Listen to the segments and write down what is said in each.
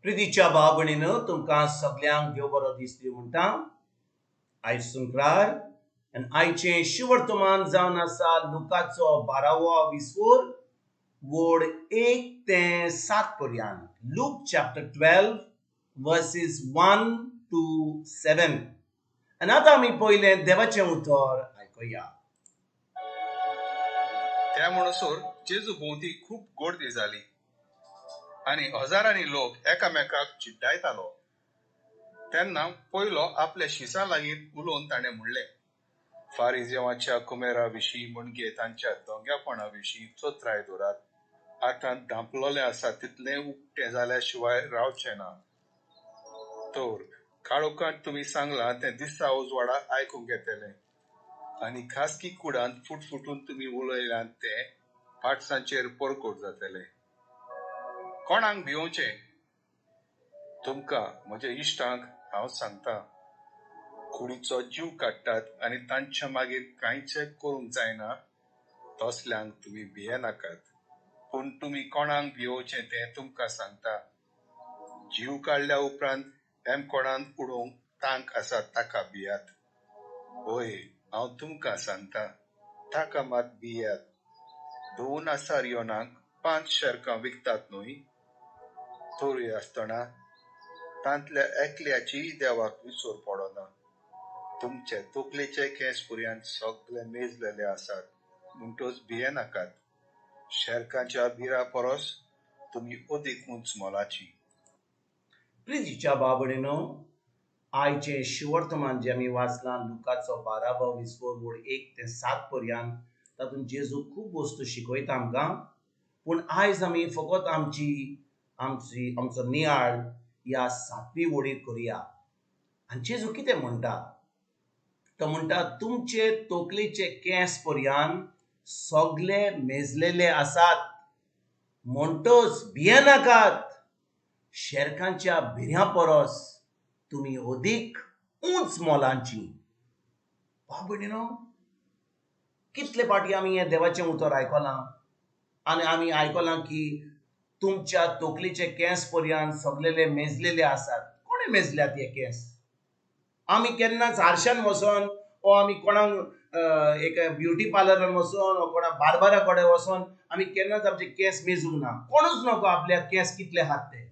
प्रितीच्या भाव भयणीनो, तुमकां सगल्यांक देव बरो दीस दिवं म्हणटा. आयज शुक्रार आनी आयचें शिवर्तमान जावन आसा लुकाचो बारावो विस्वोर, वोड 1 ते 7 पर्यंत. Luke chapter 12, verses 1 to 7. आनी आतां आमी पयलें देवाचें उतर आयकुया. त्या म्हणसर जेजू भोंवती खूब गर्दी जाली आनी हजारांनी लोक एकामेकाक चिड्डायतालो. तेन्ना पयलो आपल्या शिसां लागीं उलोवन ताणें म्हणलें, फारिजेवाच्या कुमेरा विशीं, म्हणजे तांच्या दोंग्यापणा विशीं चत्राय दवरात. आतां धांपलोलें आसा तितलें उक्तें जाल्या शिवाय रावचें ना. तर काळोखांत तुमी सांगलां तें दिसा उजवाडा आयकूंक येतलें आनी खासगी कुडांत फुटफुटून तुमी उलयलां तें पाटसांचेर परकोट जातलें. कोणाक भिवचें? तुमकां, म्हज्या इश्टांक हांव सांगता, कुडीचो जीव काडटात आनी तांच्या मागीर कांयच करूंक जायना तसल्यांक तुमी भियेनाकात. पूण तुमी कोणाक भिवचें तें तुमकां सांगता. जीव काडल्या उपरांत हेमकोणांत उडोवंक तांक आसा ताका भियात. हय, हांव तुमकां सांगता, ताका मात भियात. दोन आसार योनाक पांच शेरकां विकतात न्हय? तरूय आसतना तांतल्या एकल्याचीय देवाक विसर पडना. तुमचे तकलेचे केंस पर्यंत सगळे मेजलेले आसात. म्हणटच भियेनाकात, शेरकांच्या बिरा परस तुमी अदीक उंच मोलाची. प्रितीच्या भाव भयणीनो, आयचें शिवर्तमान जें आमी वाचलां, लुकाचो बारावो विस्वोर, वोड 1 ते 7 पर्यंत, तातूंत जेजू खूब वस्तू शिकयता आमकां. पूण आयज आमी फकत आमची आमची आमचो नियाळ ह्या सातवी वडीर करुया. आनी जेजू कितें म्हणटा? तो म्हणटा, तुमचे तकलेचे केंस पर्यंत सगळे मेजलेले आसात, म्हणटच भियेनाकात. शेरकांच्या भिऱ्यां परस तुमी अदीक उंच मोलांची. भाव भयणीनो, कितले फावटी आमी हें देवाचें उतर आयकलां आनी आमी आयकलां की तुमच्या तकलेचे केंस पर्यंत सगळेले मेजलेले आसात. कोणें मेजल्यात हे केंस? आमी केन्नाच आरशान वचोन वो आमी कोणाक एक ब्युटी पार्लरान वचोन वो कोणा बार्बरा कडेन वचोन आमी केन्नाच आमचे केंस मेजूंक ना. कोणूच नको आपल्या केंस कितले आहात ते.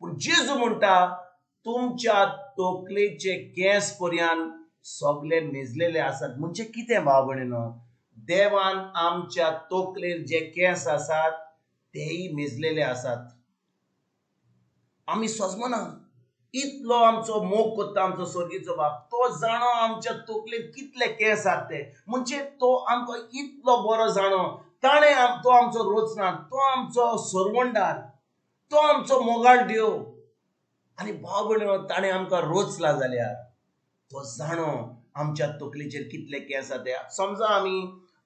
पूण जेजू म्हणटा, तुमच्या तकलेचे केंस पर्यंत सगळे मेजलेले आसात. म्हणजे कितें, भाव भयणीनो? देवान आमच्या तकलेर जे केंस आसात तेय मेजलेले आसात. आमी सजमना, इतलो आमचो मोग करता आमचो स्वर्गीचो बाप. तो जाणो आमच्या तकलेर कितले केंस आसात ते. म्हणजे तो आमकां इतलो बरो जाणो. ताणें तो आमचो रोचना, तो आमचो सरवंडार, तो आमचो मोगाळ देव. आनी भाव भयणीनो, ताणें आमकां रोचला जाल्यार तो जाणो आमच्या तकलेचेर कितले केंस आसा ते. समजा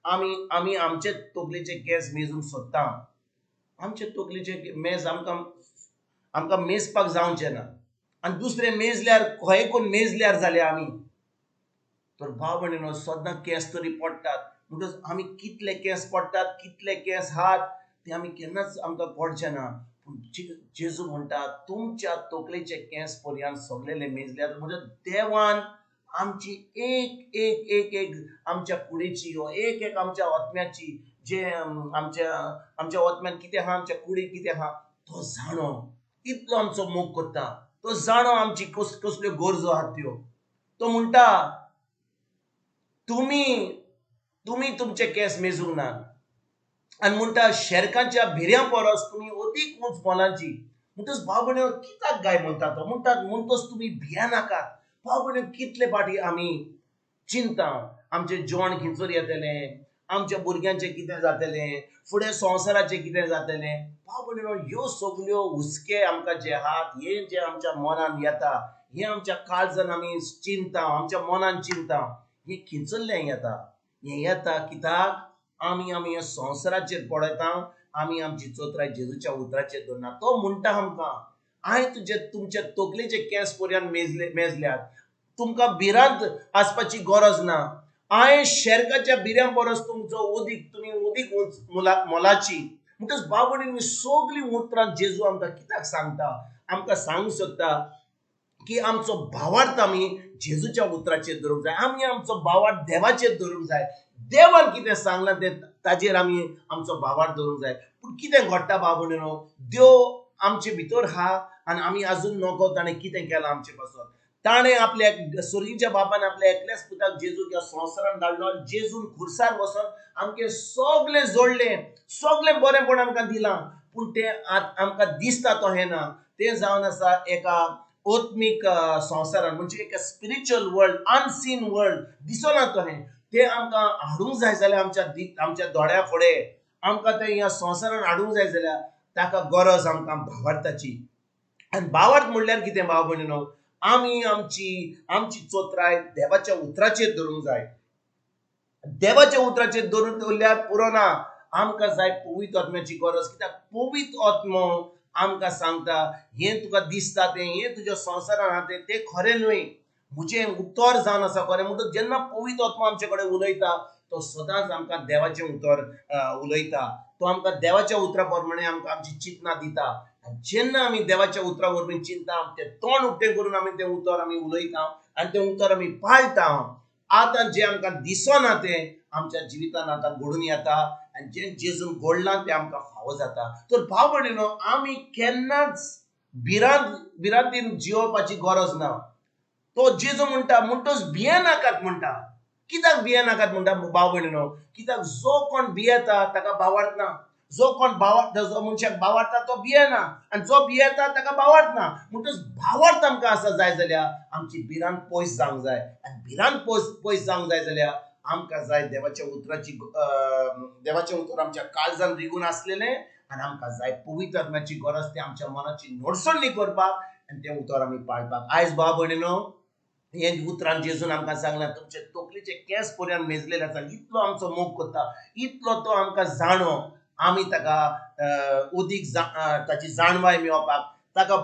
आमी आमचे तकलेचे केंस मेजूंक सोदता, आमचे तकलेचे मेज आमकां मेजपाक जावचें ना. आनी दुसरें मेजल्यार, खंय कोण मेजल्यार जाल्यार आमी तर, भाव भयणीनो, सदां केंस तरी पडटात. म्हणटच आमी कितले केंस पडटात, कितले केंस आहात ते आमी केन्नाच आमकां कळचें ना. पूण जेजू म्हणटा, तुमच्या तकलेचे केंस पर्यंत सगळेले मेजल्यात. म्हणजे देवान आमची एक एक एक एक आमच्या कुडीची वा एक एक आमच्या आत्म्याची, जे आमच्या आमच्या आत्म्यान कितें आहा, आमच्या कुडीक कितें आहा, तो जाणो. इतलो आमचो मोग करता. तो जाणो आमची कसल्यो गरजो आहात त्यो. तो म्हणटा, तुमी तुमचे केंस मेजूंक ना आनी म्हणटा, शेरकांच्या भिऱ्यां परस तुमी अदीक उंच मोलांची. म्हणटच भाव भयणीनो, कित्याक काय म्हणटा तो? म्हणटा, म्हणटच तुमी भियेनाकात. भाव भयणीनो, कितले फावटी आमी चिंता, आमचें जेवण खंयसर येतलें, आमच्या भुरग्यांचें कितें जातलें, फुडें संवसाराचें कितें जातलें. भाव भयणीनो, ह्यो सगल्यो हुस्के आमकां जे आहात, हे जे आमच्या मनान येता, हे आमच्या काळजान आमी चिंता, आमच्या मनान चिंता, हें खिंचल्लें येता? हें येता कित्याक आमी ह्या संवसाराचेर पळयता, आमी आमची चत्राय जेजूच्या उतराचेर दवरना. तो म्हणटा आमकां, हांवें तुमच्या तकलेचे केंस पर्यंत मेजल्यात. तुमकां भिरांत आसपाची गरज ना. हांवें शेरकाच्या भिऱ्यां परस तुमचो अदीक, तुमी अदीक उंच मोलाची. म्हणटच भाव भयणींनो, सगळीं उतरां जेजू आमकां कित्याक सांगता, आमकां सांगूंक सोदता की आमचो भावार्थ आमी जेजूच्या उतराचेर धरूंक जाय, आमी आमचो भावार्थ देवाचेर धरूंक जाय. देवान कितें सांगलां तें ताजेर आमी आमचो भावार्थ धरूंक जाय. पूण कितें घडटा भाव भयणींनो, देव आमचे भितर आहा आनी आमी आजून नकळो ताणें कितें केलां आमचे पासत. ताणें आपल्या सोर्गीच्या बापान आपल्या एकल्याच पुताक जेजूक ह्या संवसारान धाडलो आनी जेजून खुर्सार वचोन आमचें सगळें जोडलें, सगळें बरेंपण आमकां दिलां. पूण तें आमकां दिसता तशें ना. तें जावन आसा एका आत्मीक संवसारान, म्हणजे एका स्पिरिच्युअल वर्ल्ड, अनसीन वर्ल्ड, दिसना तशें. तें आमकां हाडूंक जाय जाल्यार आमच्या दोळ्या फुडें आमकां तें ह्या संवसारान हाडूंक जाय जाल्यार ताका गरज आमकां भावार्थाची. आनी भावार्थ म्हणल्यार कितें भाव भयणीनो, आमी आमची चोत्राय देवाच्या उतराचेर धरूंक जाय. देवाच्या उतराचेर धरून दवरल्यार पुरो ना, आमकां जाय पवित्र आत्म्याची गरज. कित्याक पवित्र आत्मो आमकां सांगता हें तुका दिसता तें, हें तुज्या संवसारान आहा तें, तें खरें न्हय, म्हजें उतर जावन आसा खरें. म्हणटकच जेन्ना पवित्र आत्मो आमचे कडेन उलयता तो सदांच आमकां देवाचें उतर उलयता. तो आमकां देवाच्या उतरा प्रमाणे आमकां आमची चिंतना दिता. आनी जेन्ना आमी देवाच्या उतरा वरवीं चिंता, तें तोंड उक्तें करून आमी तें उतर आमी उलयता आनी तें उतर आमी पाळटा, आतां जें आमकां दिसना तें आमच्या जिवितान आतां घडून येता आनी जें जेजून घडलां तें आमकां फावो जाता. तर भाव भयणीनो, आमी केन्नाच भिरांतीन जियोवपाची गरज ना. तो जेजू म्हणटा म्हणटच भियेनाकात म्हणटा. कित्याक भियेनाकात म्हणटा भाव भयणीनो? कित्याक जो कोण भियेता ताका भावार्थ ना. जो कोण जो मनशाक भावार्थ तो भियेना आनी जो भियेता ताका भावार्थ ना. म्हणटच भावार्थ आमकां आसा जाय जाल्यार आमची भिरांत पयस जावंक जाय. आनी भिरांत पयस जावंक जाय जाल्यार आमकां जाय देवाच्या उतराची, देवाचें उतर आमच्या काळजान रिगून आसलेलें आनी आमकां जाय पवित्र आत्म्याची गरज, तें आमच्या मनाची नडसणी करपाक आनी तें उतर आमी पाळपाक. आयज भाव भयणीनो, हें उतरान जेजून आमकां सांगलां तुमचे तकलेचे केंस पर्यंत मेजलेले आसा. इतलो आमचो मोग करता, इतलो तो आमकां जाणो, आमी ताका अदीक ताची जाणवाय मेळोवपाक, ताका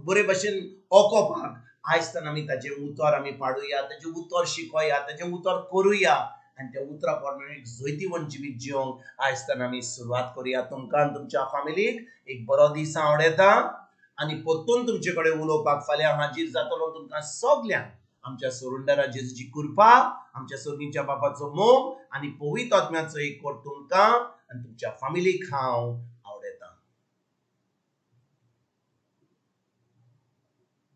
बरे भशेन ओकोवपाक आयज आमी ताचें उतर आमी पाडुया, ताचें उतर शिकोया, ताचें उतर करुया आनी त्या उतरा प्रमाणे एक जैतिवंत जिवीत जिवंक आयज आमी सुरवात करुया. तुमकां आनी तुमच्या फामिलीक एक बरो दीस आवडटा आनी परतून तुमचे कडेन उलोवपाक फाल्यां हाजीर जातलो. तुमकां सगल्यांक आमच्या सोरुंडरा जेजूची कृपा, आमच्या सोर्गीच्या बापाचो मोग आनी पवित्र आत्म्याचो एकवट तुमकां आनी तुमच्या फामिलीक हांव